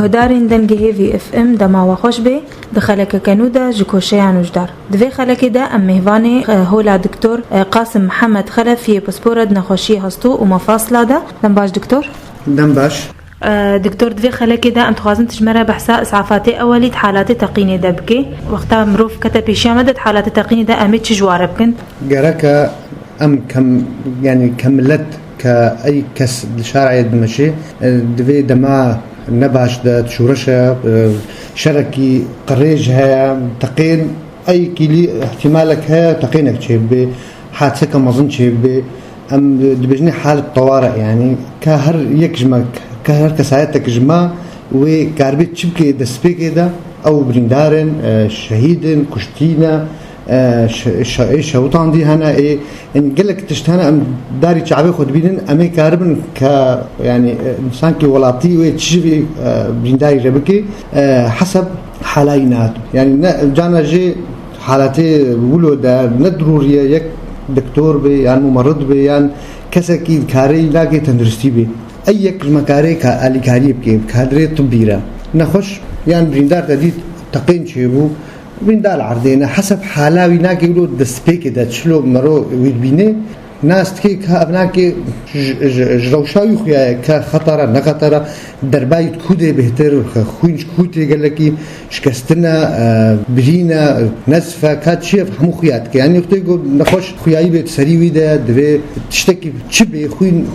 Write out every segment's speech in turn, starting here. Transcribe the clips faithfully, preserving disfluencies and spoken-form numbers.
Guhdarên Dengê Hêvî F M, dema we xweş bê. Di xelekeke nû de ji koşeya nûjdar. Di vê xelekê de em mêvanê, e, hola Doktor, e, Qasim Mihemed Xelef yê pispor e di nexweşiyê hestû û mefasla de. Dem baş Doktor. Dem baş. E, Doktor, di vê xelekê de em dixwazin tu ji me re behsa îs'afa tê ewelî di halatê teqînê de bikê. Wexta mirov kete pêşiya me de di halatê teqînê de em ê çi ji wa re bikin? Gereke em kem, yanî ke milet, ke ey kes di şareyê dimeşê, e, di vê dema ne baş de, şoreş e, e, şerekî qirêj heye, teqên, ey kîlî ihtimalek heye, teqênek çêbibe, hadiseke mezin çêbibe. Em dibêjinê halet teware, yanî ke her yek ji me, ke her kesayetek ji me wê karibe çi bike destpêkê de, ew birîndar in, e, şehîd in, kuştî ne, e, şe-, şe-, ê şewitandî hene, ê, ên gelek tişt hene, em darî çavê xwe dibînin, em ê karibin ke, yanî, e, sankî welatî wê çi vî, e, birîndarî re bike, e, heseb halayî ne. Yanî ne, cana jê halatê wilo de ne dirûrî ye yek doktor be, yan mumerid be, yan kesekî karê înakê tenduristî be. Ey yek ji me karê ka alîkariyê bike, kadrê tibbî re. Nexweş yan birîndar te dît teqên çêbû, Bîn dal erdê ne, heseb hala wî nake wilo destpêkê de çilo mero wî dibînê, nas dike ka ev nake ji, ji, ji rewşa wî xuya ye, ka xetara, ne xetara, derbayî kûdê bêhtir, xwîn ji kû tê gelekî, şikestine, e, birîne, nezfe, ka çi ye, hemû xuya dike. Yanî wextê ku nexweş xuyayî bê serî wî de, divê tiştekî çi bê, xwîn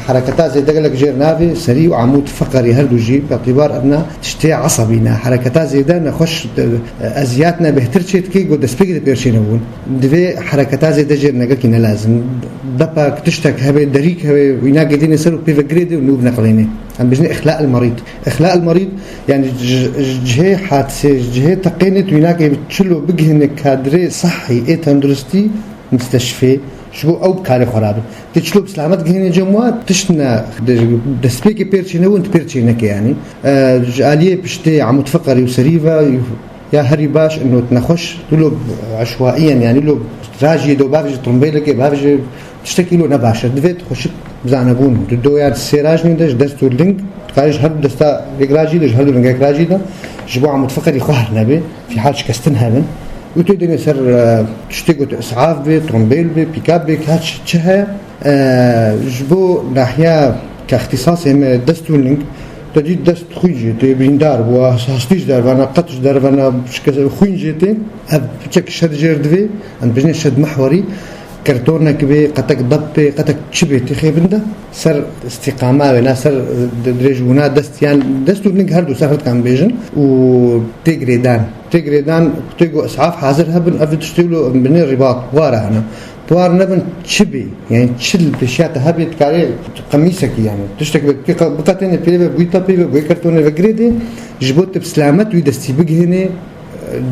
hereketa zêde gelek jêr navê, serî û amûd feqerî her du jî, bi îtibar evna tiştê esebî ne. Hereketa zêde nexweş, e, eziyat ne, bêhtir çê dike, ku destpêkê de pêr çênebûn. Divê hereketa zêde jêr negekî ne lazim. Depek, tiştek hebe, derîk hebe, wî nake dînê ser û pê ve girêdê û nû bineqlênê. Em bijnê îxla el merîd. Îxla el merîd, yanî ji, ji cihê hadisê, ji cihê teqênê tu wî nake çilo bigihîne kadrê sehî ê tenduristî, misteşfê, ji bo ew bi karê xwe rabin. Tê çilo bi selamet gihînê cem wa, tişt ne, de-, destpêkê pêr çênebûn, tu pêr çêneke yanî. E, ji aliyê piştê amûdfeqerî û serî ve ya herî baş, ino nexweş, tu lo eşwaiyen, yanî lo rajiyê de bavêje trumbêlekê, bavêje tiştekî lo ne baş e. Divê tu xweşik bizanebûn. Tu do ya sê rajnê de ji dest û ling, tu karî ji her du desta yek rajî de, ji her du linga yek rajî de, ji bo amûdfeqerî xwar nebe. Fîhal şikestin hebin. Û tu dênê ser, e, tiştê ku tu isaf bê, trombêl bê, pîkap bê, ka çi, çi heye. E, ji bo nahiya ke îxtîsasê me dest û ling, te dît dest xwîn jê tê, birîndar bû, hastî ji derve ne, qet ji derve ne, şikes-, xwîn jê tê. Ev piçek şed jêr divê, em bijnê şed mehwerî, Kertonek bê, qetek dep bê, qetek çi bê, têxê bin de ser îstîqama wê, na ser, e, di-, dirêjbûna dest, yan dest û ling her du ser her dikan bêjin û tê girêdan. Tê girêdan, tê ku isaf hazir hebin, ev tiştê wilo em binê rîbat, puwara hene. Puwar nebin çi bê, yani çi li pêşiya te hebê, dikarê qemîsekî yani. Tiştek bê, bê qe-, biqetêne pê ve, bûyta pê ve, bûyê kertonê ve girêdê, ji bo tu bi selamet wî destî bigihênê,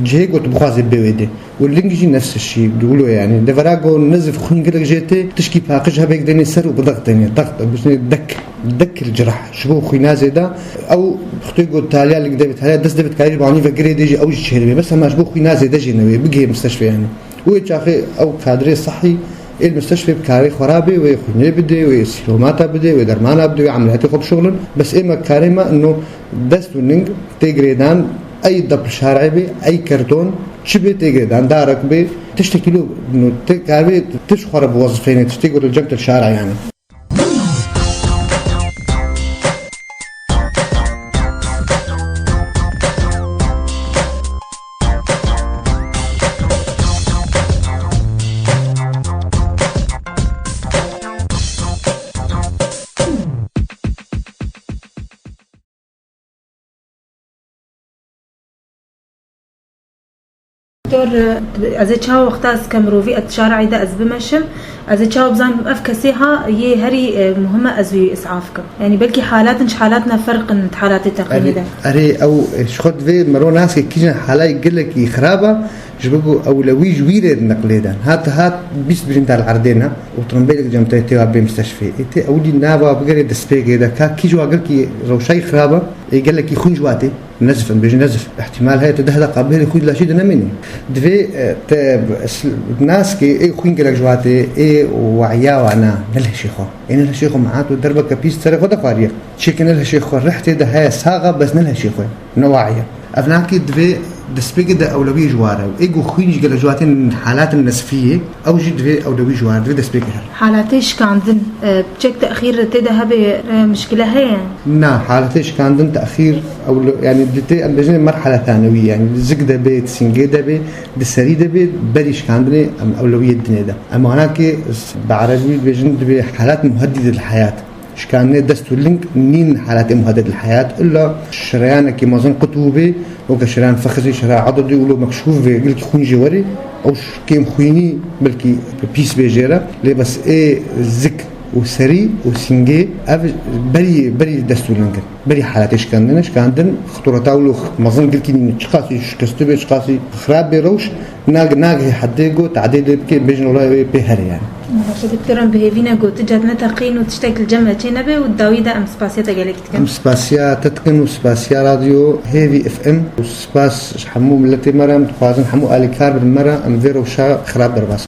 cihê ku tu bixwazê bê wê dê. Û ling jî nefs şî, wilo yani. Devera ku nezif xwîn gelek jê tê, tişkî paqij hebek dênê ser û bideqtênê. Dext, bişnê dek, dek il cirah. Ji bo xwîna zêde, ew xwtê ku taliya ling de bit, taliya dest de bit, karî ji banî ve girê dê jî ew jî çêribê. Bes hema ji bo xwîna zêde jê newê, bigihê misteşfê yani. Û wê çaxê ew kadrê sehî ê misteşfê bi karê xwe rabê, wê xwînê bidê, wê sîromata bidê, wê dermana bidê, wê emeliyatê xwe bişuxulin. Bes ê me karê me ino dest û ning tê girêdan, ey dep li şarê bê, ey kerton, çi bê tê girêdan, darek bê, tiştekî lo, no, tê karê tişt xwe re bi wezifeyê ne, tiştê ku li cem te li şara yani. Doktor, ez ê çawa wexta ez ke mirovî ez şarayê de ez bimeşim, ez ê çawa bizanim ev kesê ha yê herî, e, muhim e ez wî isaf kim. Yani belkî halat in ji halat ne ferq in di halatê teqînê de. Erê, ew, e, ji xwe divê mero nas ke kîjan halayê gelekî xirab e, Ji bo ku ewlewî ji wî rê neqlê dan. Hat, hat bîst birîndar li erdê ne û trombêlek cem te têwa bê misteshfê. Ê tê ewlî nava bigerê destpêkê de ka kî ji wa gelkî rewşayî xirab e, ê gelekî xwîn ji wa tê. Nezif, em bêjin nezif. Îhtimal heye tu deh deqa bihêlî xwîn di laşî de nemînî. Divê, e, te s-, nas kê ê xwîn gelek ji wa tê, ê wa'iya wa na, ne li hişê xwe. Ê ne li hişê xwe mehat û derbeke pîs serê xwe de xwariye. Çêke ne li hişê xwe rih tê de heye sax e, bes ne li hişê xwe. Ne wa'iye. Ev nakê divê destpêkê de ewlewî ji wa re. Ê ku xwîn ji gelek ji wa tên halatin nezfiyê, ew jî divê ewlewî ji wa re, divê destpêkê here. Halatê şikandin, e, çek texîr tê de hebe, e, mişkile heye? Na, halatê şikandin texîr, ewle-, yani di tê em bêjin merhele thanewî, yani di zik de bê, di sîngê de bê, di serî de bê, berî şikandinê em ewlewiyê dinê de. Em anakê s-, bi erebî dibêjin dibê halat muheddîde li heyat. Şikandinê dest û ling nîn halatê muhedded li heyat, illa şereyanekî mezin qutû bê, weke şereyan fexizî, şereya ededî û lo mekşûf vê gilkî xwîn jê werê, ew ş-, kêm xwînî belkî pîs bê jê re, lê bes ê zik û serî û sîngê ev berî, berî dest û ling in. Berî halatê şikandinê, şikandin xtureta û lo mezin gilkî nîn, çiqasî şikestî bê, çiqasî xirab bê rewş, Nag-, nagihê heddê ku tadê lê bike, bêjin wela wê pê here yani. Baş e, doktor, em bi hêvî ne ku tu cedne teqîn û tiştek li cem me çê nebe û dawî de em spasiya te gelekî dikin. Em spasiya te dikin û spasiya Radyo Hêvî F M û spas ji hemû miletê me re, em dixwazin hemû alîkar bin me re, em vê rewşa xirab derbas